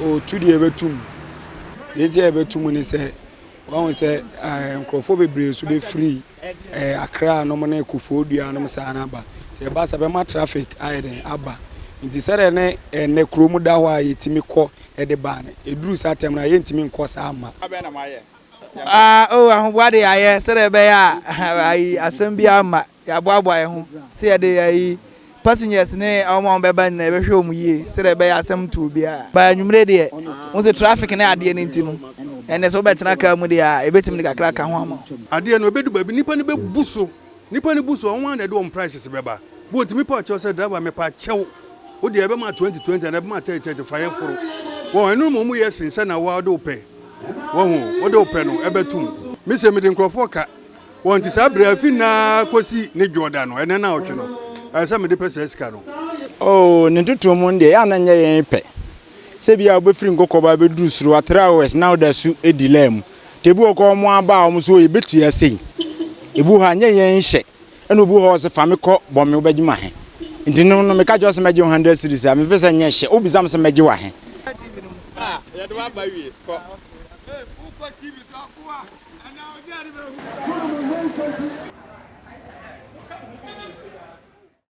Otu deɛ yɛbɛtu mu. Deɛ nti a yɛbɛtu mu ne sɛ, wahu sɛ nkurɔfoɔ bebree nso bɛfiri Accra nom ne Koforidua nom saa no aba. Nti ɛba saa bɛma traffic ayɛ dɛn aba. Nti sɛdeɛ ne ɛnnɛ kurom da hɔ a yɛtumi kɔ de ba no, ɛduru saa tɛm no a yɛntumi nkɔ saa mma. Ah oh ahoboa de yɛayɛ sɛdeɛ ɛbɛyɛ a ayi asɛm biara mma yɛaboaboa yɛn ho sɛ yɛde ayi passengers ne wɔn a wɔbɛba nyinaa yɛbɛhwɛ wɔn yie sɛdeɛ ɛbɛyɛ asɛm nto obiara. Ba anwummere deɛ wo sɛ traffic ne adeɛ no nti no ɛnɛ sɛ wobɛtena kaa mu deɛ a ɛbɛtumi de kakra aka ho ama wo. Adeɛ no ɛbɛdu baabi nnipa no bɛbu so nnipa no bu so a wɔn ara na ɛde wɔn prices bɛba. Bo ntumi pa kyɛw sɛ driver mepa kyɛw wo deɛ ɛbɛma 20 20 anaa ɛbɛma 30 30 fa yɛn foro. Wɔn ɛno na wɔn yɛ sen sɛ na wo ara wode wo pɛ. Wahu? Wode wo pɛ no ɛbɛtom. Me se mede nkurɔfoɔ ka wɔn nti saa berɛ afi nnɛ ara kɔsi ne dwoɔ da no, ɛnɛ naawɔtwe no, ɛsɛ sɛ mede pɛ saa sika no. Oh, ne ntotoɔ mu no deɛ, ɛyɛ a na ɛnyɛ yɛn pɛ. Sɛ ebia wobɛfiri Nkokɔba abɛduru Suroa 3 hours na woda su di line mu. Nti ebi wɔ hɔ koraa wɔn aba a wɔn nso yɛbɛtua sei. Ebi wɔ hɔ a, ɛnyɛ yɛn hyɛ. Ɛna obi wɔ hɔ a ɔse fa me kɔ bɔ me wobɛgye me ahe? Nti no no meka kyerɛ wo sɛ mɛgye wo hundred cedis a mefe sɛ nyɛ hyɛ wobisa me sɛ mɛgye wo ahe?